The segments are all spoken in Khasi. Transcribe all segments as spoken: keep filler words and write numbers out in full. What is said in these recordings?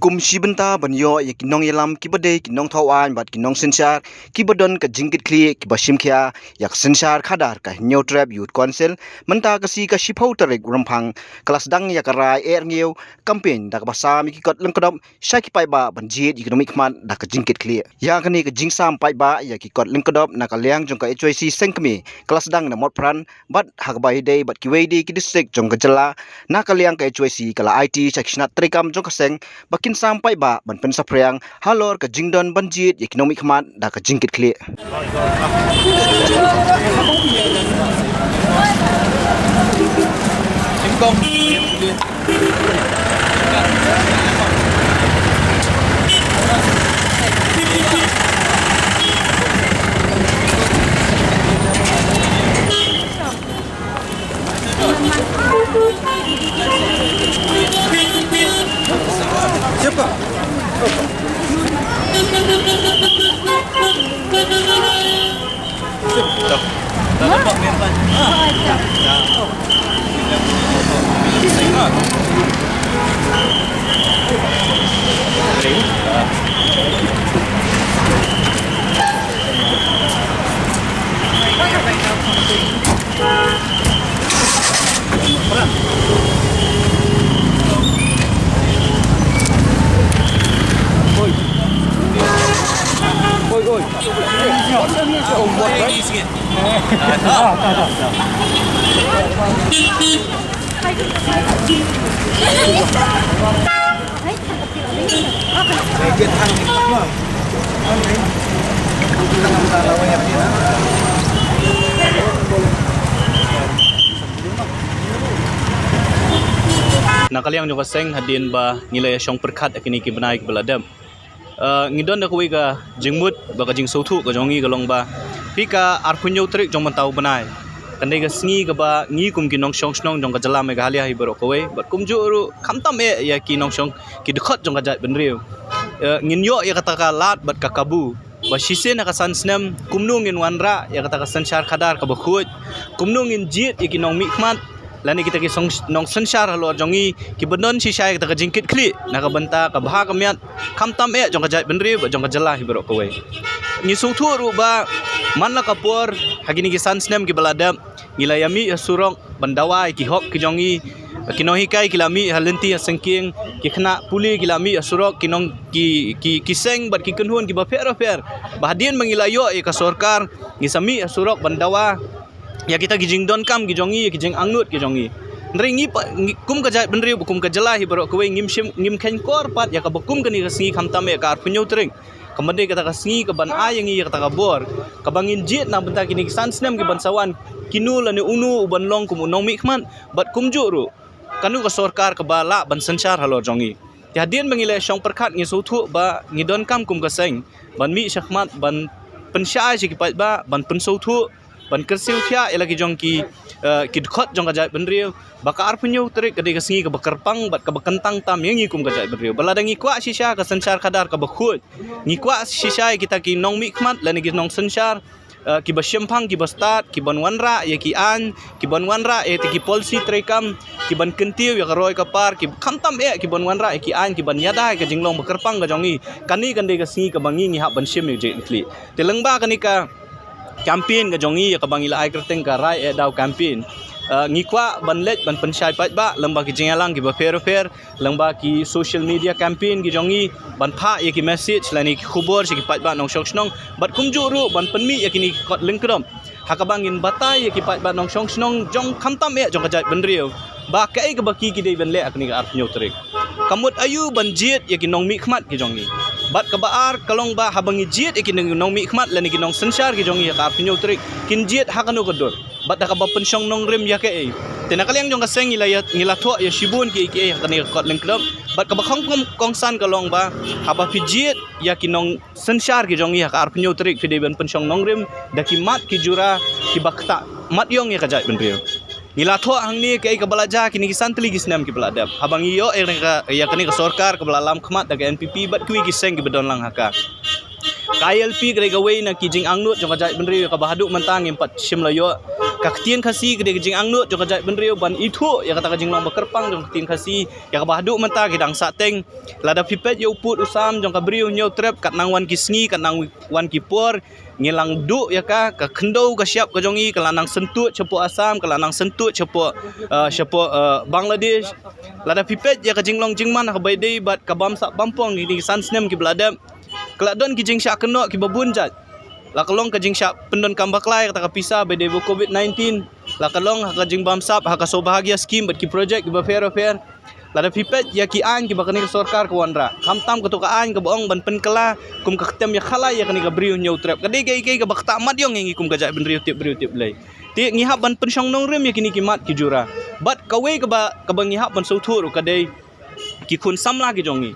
Kum shi bynta ban ïoh ïa ki nongïalam kiba dei ki nongthaw aiñ bad ki nongsynshar kiba don ka jingkitkhlieh kiba shim khia ïa ka synshar khadar ka Hynñiewtrep Youth Council, mynta ka sngi ka shiphew tarik Rymphang ka la sdang ïa ka rai eh rngiew campaign da kaba sam ïa ki kot lyngkdop sha ki paidbah ban jied ïa ki nongmihkhmat da ka jingkitkhlieh. Ïa kane ka jingsam paidbah ïa ki kot lyngkdop na ka liang jong ka H Y C Seng Kmie ka la sdang na Motphran bad ha kaba ïadei bad kiwei de ki distrik jong ka jylla, na ka liang ka H Y C ka la aiti sha ki shnat treikam jong ka seng ba kin sam paidbah ban pynsaphriang halor ka jingdon ban jied ïa ki nongmihkhmat da ka jingkitkhlieh. Na ka liang jong ka seng, hadien ba ngi la ïa shong pyrkhat ha kine ki bnai kiba la dep, eh, ngi don da kawei ka jingmut ba ka jingsngewthuh ka jong ngi ka long ba phi ka arphew hynñiew tarik jong mynta u bnai kan dei ka sngi kaba ngi kum ki nongshong shnong jong ka jylla Meghalaya hi baroh kawei bad kumjuh ruh khamtam eh ïa ki nongshong ki dkhot jong ka jaitbynriew, eh, ngin ïoh ïa kata ka lad bad ka kabu ba shisien ha ka san snem kumno ngin wanrah ïa kata ka synshar khadar kaba khuid, kumno ngin jied ïa ki nongmihkhmat lane kita ki song, nongsynshar halor jong ngi kiba don shisha ïa kata ka jingkitkhlieh na ka bynta ka bha ka miat khamtam eh jong ka jaitbynriew bad jong ka jylla hi baroh kawei. Ngi sngewthuh ruh ba man la ka por ha kine ki san snem kiba la dep ngi la ïa mih ha surok ban dawa ïa ki hok ki jong ngi. Ki nonghikai ki la mih ha lynti ha syngkien, ki khynnah pule ki la mih ha surok, ki nong, ki, ki, ki seng bad ki kynhun kiba pher bapher. Ba hadien ba ngi la ïoh ïa ka sorkar ngi sa mih ha surok ban dawa ïa kita ki jingdonkam ki jong ngi, ïa ki jingangnud ki jong ngi. Hynrei ngi pat, ngi, kum ka jaitbynriew, kum ka jylla hi baroh kawei ngim shim, ngim kheiñkor pat ïa kaba kum kane ka sngi khamtam eh ka arphew hynñiew tarik. Ka mut dei kata ka sngi kaban ai ïa ngi ïa kata ka bor kaba ngin jied na bynta kine ki san snem kiban sa wan, kino lane uno uban long kum u nongmihkhmat bad kumjuh ruh kano ka sorkar kaba lah ban synshar halor jong ngi. Te hadien ba ngi la shong pyrkhat ngi sngewthuh ba ngi donkam kum ka seng ban mih shakhmat ban pynshai sha ki paidbah ban pynsngewthuh ban kyrsiew thiah ïa la ki jong ki, eh, ki dkhot jong ka jaitbynriew ba ka arphew hynñiew tarik ka dei ka sngi kaba kyrpang bad kaba kyntang tam ïa ngi kum ka jaitbynriew. Ba lada ngi kwah shisha ka synshar khadar kaba khuid, ngi kwah shisha ïa kita ki nongmihkhmat lane ki nongsynshar, eh, kiba shemphang, kiba stad, kiban wanrah ïa ki aiñ, kiban wanrah ïa kita ki polisi treikam, kiban kyntiew ïa ka roi ka par, ki khamtam eh kiban wanrah ïa ki aiñ, kiban ïada ïa ka jinglong ba kyrpang ka jong ngi. Kane kan dei ka sngi kaba ngi ngi hap ban shim ïa ka jingkitkhlieh. Te lyngba kane ka campaign ka jong ngi ïa kaba ngi la ai kyrteng ka Rai Eh Daw campaign. Ah, ngi kwah ban leit ban pynshai paidbah lyngba ki jingïalang kiba pher bapher, lyngba ki social media campaign ki jong ngi ban phah ïa ki message lane ki khubor sha ki paidbah nongshong shnong bad kumjuh ruh ban pynmih ïa kine ki kot lyngkdop ha kaba ngin batai ïa ki paidbah nongshong shnong jong khamtam eh jong ka jaitbynriew ba kaei kaba ki ki dei ban leh ha kane ka arphew hynñiew tarik. Ka mut aïu ban jied ïa ki nongmihkhmat ki jong ngi. Bad kaba ar ka long ba haba ngi jied ïa ki nongmihkhmat lane ki nongsynshar ki jong ngi ha ka arphew hynñiew tarik kin jied ha kano ka dur bad da kaba pynshong nongrim ïa kaei. Te na ka liang jong ka seng ngi la ïa, ngi la thoh ïa shibun kiei kiei ha kane ka kot lyngkdop. Bad kaba khongkong kongsan ka long ba haba phi jied ïa ki nongsynshar ki jong ngi ha ka arphew hynñiew tarik phi dei ban pynshong nongrim da ki mat ki jura kiba ktah mat ïong ïa ka jaitbynriew. Ngi la thoh hangne kaei kaba la jia kine ki san tylli ki snem kiba la dep. Haba ngi ïoh ïa kane ka, ïa kane ka sorkar kaba la lam khmat da ka N P P bad kiwei ki seng kiba don lang ha ka. Ka I L P ka dei kawei na ki jingangnud jong ka jaitbynriew kaba haduh mynta ngim pat shym la ïoh Ka ktien Khasi ka dei ka jingangnud jong ka jaitbynriew ban ithuh ïa kata ka jinglong ba kyrpang jong ka ktien Khasi, ïa kaba haduh mynta ki dang sahteng. Lada phi peit ïa u pud u sam jong ka briew Hynñiewtrep, kat nang wan ki sngi, kat nang wan ki por, ngi la duh ïa ka, ka khyndew ka shyiap ka jong ngi ka la nang syntuid shapoh Assam, ka la nang syntuid shapoh, eh, shapoh, eh, Bangladesh. Lada phi peit ïa ka jinglong jingman ha kaba ïadei bad ka bamsap bampong kine ki san snem kiba la dep, ka la don ki jingshah kynnoh kiba bun jait. La ka long ka jingshah pyndonkam bakla ïa kata ka pisa ba ïadei bad covid nineteen. La ka long ha ka jingbamsap ha ka Saubhagya scheme bad ki project kiba pher bapher. Lada phi peit ïa ki aiñ kiba kane ka sorkar ka wanrah, khamtam kato ka aiñ kaba ong ban pynkylla kum ka ktem ïakhalai ïa kane ka briew Hynñiewtrep, ka dei kaei kaei kaba ktah mat ïong ïa ngi kum ka jaitbynriew tip briew tip Blei. Te ngi hap ban pynshong nongrim ïa kine ki mat ki jura. Bad kawei kaba, kaba ngi hap ban sngewthuh ruh ka dei ki khun samla ki jong ngi,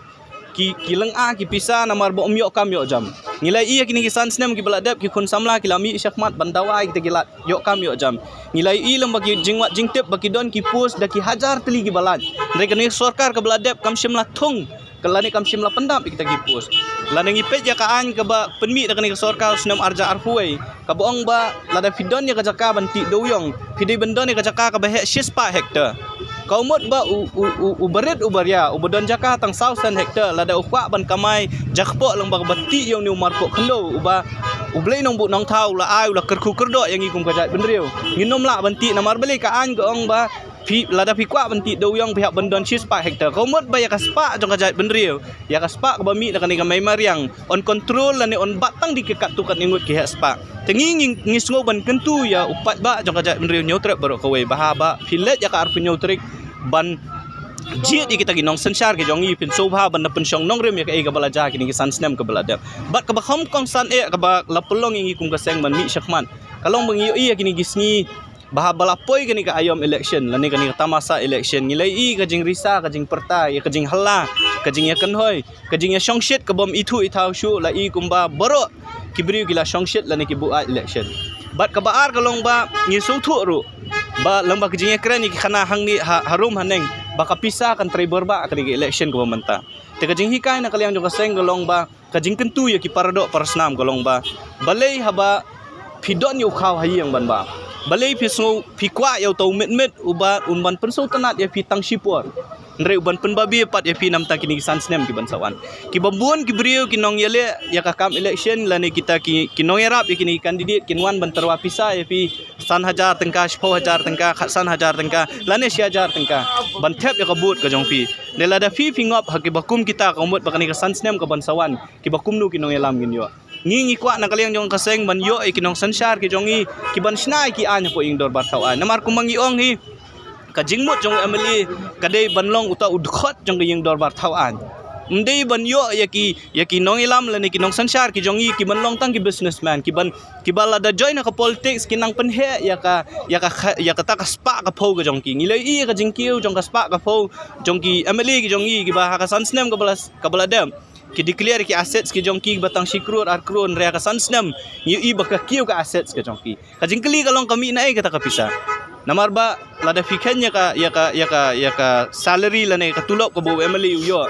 ki, ki lynga ki pisa namar ba ym ïoh kam ïoh jam. Ngi la ïohi ïa kine ki san snem kiba la dep, ki khun samla ki la mih shakhmat ban dawa ïa kita ki lad ïoh kam ïoh jam. Ngi la ïohi lem ba ki jingwad jingtip ba ki don ki post da ki hajar tylli kiba lait. Hynrei kane ka sorkar kaba la dep kam shym la thung, ka lane kam shym la pyndap ïa kita ki post. Lane ngi peit ïa ka aiñ kaba pynmih da kane ka sorkar snem arhajar arphew wei, kaba ong ba lada phi don ïa ka jaka ban tih dewiong, phi dei ban don ïa ka jaka kaba heh shispah hektar. Ka mut ba u, u, u, u barit u baria uba don jaka tang saw san hektar, lada u kwah ban kamai jakpoh lyngba kaba tih ïa une u marpoh khyndew uba U Blei Nongbuh Nongthaw u la ai, u la kyrkhu kyrdoh ïa ngi kum ka jaitbynriew, ngin ym lah ban tih namar balei ka aiñ ka ong ba phi, lada phi kwah ban tih dewiong phi hap ban don shispah hektar. Ka mut ba ïa ka spah jong ka jaitbynriew, ïa ka spah kaba mih na kane ka mei mariang, yn kontrol lane yn bat tang da ki katto katne ngut ki heh spah. Te ngi, ngi, ngi sngew ban kyntu ïa u paidbah jong ka jaitbynriew Hynñiewtrep baroh kawei ba haba phi leit ïa ka arphew hynñiew tarik ban jied ïa kita ki nongsynshar ki jong ngi, phin sngewbha ban da pynshong nongrim ïa kaei kaba la jia kine ki san snem kaba la dep. Bad kaba kham kongsan eh kaba la pynlong ïa ngi kum ka seng ban mih shakhmat, ka long ba ngi ïohi ïa kine ki sngi ba haba la poi kane ka aïom election lane kane ka tamasa election, ngi la ïohi ka jingrisa, ka jingpyrta, ïa ka jinghylla, ka jingïakynhoi, ka jingïashongshit kaba ym ithuh ithaw shuh, la i kumba baroh ki briew ki la shongshit lane ki buaid election. Bad kaba ar ka long ba ngi sngewthuh ruh ba lyngba ka jingïakren ïa ki khana hangne ha, harum haneng, ba ka pisa kan trei bor ba ha kane ka election kaba mynta. Te ka jinghikai na ka liang jong ka seng ka long ba ka jingkyntu ïa ki paradoh parasnam ka long ba, balei haba phi don ïa u khaw ha ïing ban bam, balei phi sngew phi kwah ïa uta u mit mit uba un ban pynsngewtynnat ïa phi tang shipor, hynrei u ban pynbabe pat ïa phi namar kine ki san snem ki ban sa wan. Kiba bun ki briew ki nongïaleh ïa ka kam election lane kita ki, ki nongïarap ïa kine ki candidate kin wan ban tyrwa pisa ïa phi, san hajar tyngka, shiphew hajar tyngka, khatsan hajar tyngka, lane shi hajar tyngka ban thep ïa ka vote ka jong phi. Te lada phi phi ngop ha kiba kum kita, ka mut ba kane ka san snem ka ban sa wan kiba kumno ki nongïalam ngin ïoh. Ngi ngi kwah na ka liang jong ka seng ban ïoh ïa ki nongsynshar ki jong ngi ki ban shna ïa ki aiñ hapoh ïing dorbar thaw aiñ. Namar kumba ngi ong hi, ka jingmut jong u M L A ka dei ban long uta u dkhot jong ka ïing dorbar thaw aiñ. Ym dei ban ïoh ïa ki, ïa ki nongïalam lane ki nongsynshar ki jong ngi ki ban long tang ki businessman, ki ban, kiba lada join ha ka politics ki nang pynheh ïa ka, ïa ka kha-, ïa kata ka spah ka phew ka jong ki. Ngi la ïohi ïa ka jingkiew jong ka spah ka phew jong ki M L A ki jong ngi kiba ha ka san snem kaba la, kaba la dep ki declare ki assets ki jong ki ba tang shi klur ar klur, hynrei ha ka san snem ngi ïohi ba ka kiew ka assets ka jong ki. Ka jingkylli ka long ka mih na ei kata ka pisa. Namar ba lada phi kheiñ ïa ka, ïa ka, ïa ka, ïa ka salary lane ka tulop kaba u M L A u ïoh,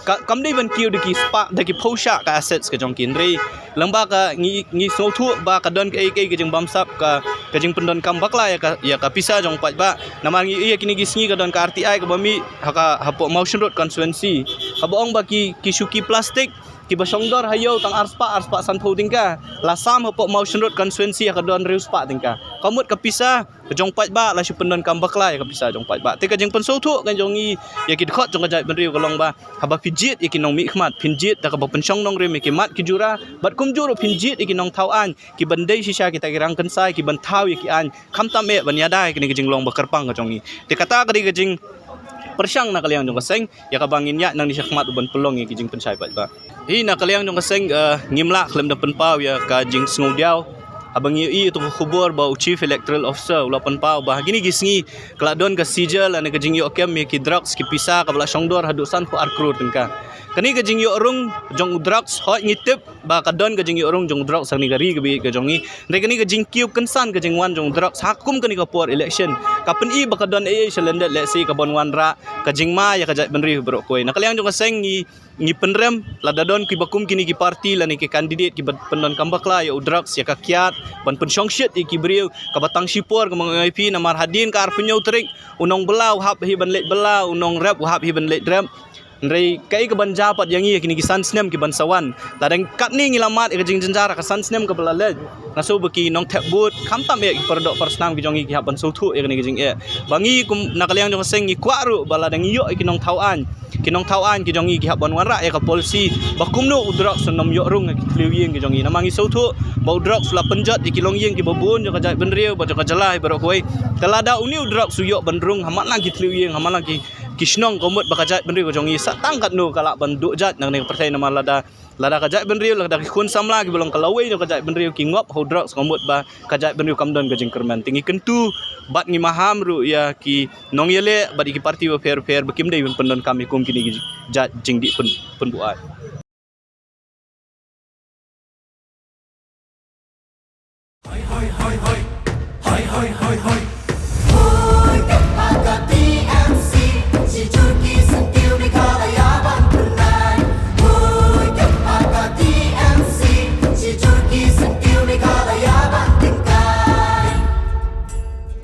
ka, kam dei ban kiew da ki spah, da ki phew shah ka assets ka jong ki, hynrei lyngba ka ngi, ngi sngewthuh ba ka don kaei kaei ka jingbamsap, ka, ka jingpyndonkam bakla ïa ka, ïa ka pisa jong u paidbah. Namar ngi ïohi ïa kine ki sngi ka don ka R T I kaba mih ha ka, hapoh Mawshynrut constituency, kaba ong ba ki, ki shuki plastik kiba shongdor ha ïew tang ar spah, ar spah sanphew tyngka, la sam hapoh Mawshynrut constituency ha ka don hynriew spah tyngka. Ka mut ka pisa ka jong u paidbah la shu pyndonkam bakla ïa ka pisa jong u paidbah. Te ka jingpynsngewthuh ka jong ngi ïa ki dkhot jong ka jaitbynriew ka long ba haba phi jied ïa ki nongmihkhmat, phin jied da kaba pynshong nongrim ïa ki mat ki jura, bad kumjuh ruh phin jied ïa ki nongthaw aiñ ki ban dei shisha kita ki rangkynsai ki ban thaw ïa ki aiñ, khamtam eh ban ïada ïa kane ka jinglong ba kyrpang ka jong ngi. Te kata ka dei ka jingpyrshang na ka liang jong ka seng ïa kaba ngin ïaid nangne shakhmat u ban pynlong ïa ki jingpynshai paidbah. Hi na ka liang jong ka seng, eh, ngim lah khlem da pynpaw ïa ka jingsngewdiaw haba ngi ïohi ïa uta u khubor ba u Chief Electoral Officer u la pynpaw ba ha kine ki sngi ka la don ka seizure lane ka jingïoh kem ïa ki drugs, ki pisa kaba la shongdor haduh sanphew ar klur tyngka. Kane ka jingïoh rung jong u drugs, hooid ngi tip ba ka don ka jingïoh rung jong u drugs ha kane ka ri kaba ïeit ka jong ngi. Hynrei kane ka jingkiew kynsan ka jingwan jong u drugs ha kum kane ka por election ka pyni ba ka don ei ei sha lyndet lehse kaban wanrah ka jingma ïa ka jaitbynriew baroh kawei. Na ka liang jong ka seng ngi ngi pynrem lada don kiba kum kine ki party lane ki candidate kiba pyndonkam bakla ïa u drugs, ïa ka kiad ban pynshongshit ïa ki briew, kaba tang shipor ka mang ai phi namar hadien ka arphew hynñiew tarik u nongbylla u hap hi ban leit bylla, u nongrep u hap hi ban leit rep. Hynrei kaei kaban jia pat ïa ngi ïa kine ki san snem kiban sa wan? Lada katne ngi la mad ïa ka jingjynjar ha ka san snem kaba la leit, nga sngew ba ki nongthep vote khamtam eh ki paradoh parasnam ki jong ngi ki hap ban sngewthuh ïa kane ka jingeh. Ba ngi kum na ka liang jong ka seng ngi kwah ruh ba lada ngi ïoh ïa ki nongthaw aiñ, ki nongthaw aiñ ki jong ngi ki hap ban wanrah ïa ka policy ba kumno u drugs un ym ïoh rung ha ki thliew ïing ki jong ngi. Namar ngi sngewthuh ba u drugs u la pynjot ïa ki longïing kiba bun jong ka jaitbynriew bad jong ka jylla hi baroh kawei. Te lada une u drugs u ïoh ban rung ha man la ki thliew ïing, ha man la ki ki shnong, ka mut ba ka jaitbynriew ka jong ngi sa tang katno ka lah ban duh jait na kane ka pyrthei. Namar lada, lada ka jaitbynriew, lada ki khun samla kiba long ka lawei jong ka jaitbynriew ki ngop ha u drugs, ka mut ba ka jaitbynriew kam don ka jingkyrmen. Te ngi kyntu bad ngi maham ruh ïa ki nongïaleh bad ïa ki party bapher bapher ba kim dei ban pyndonkam ïa kum kine ki jait jingdih pyn, pynbuaid.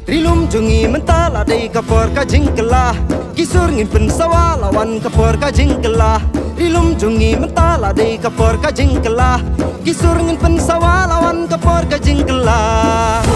Ri lum jong ngi mynta la dei ka por ka jingkylla. Ki sur ngin pynsawa la wan ka por ka jingkylla. Ri lum jong ngi mynta la dei ka por ka jingkylla. Ki sur ngin pynsawa la wan ka por ka jingkylla.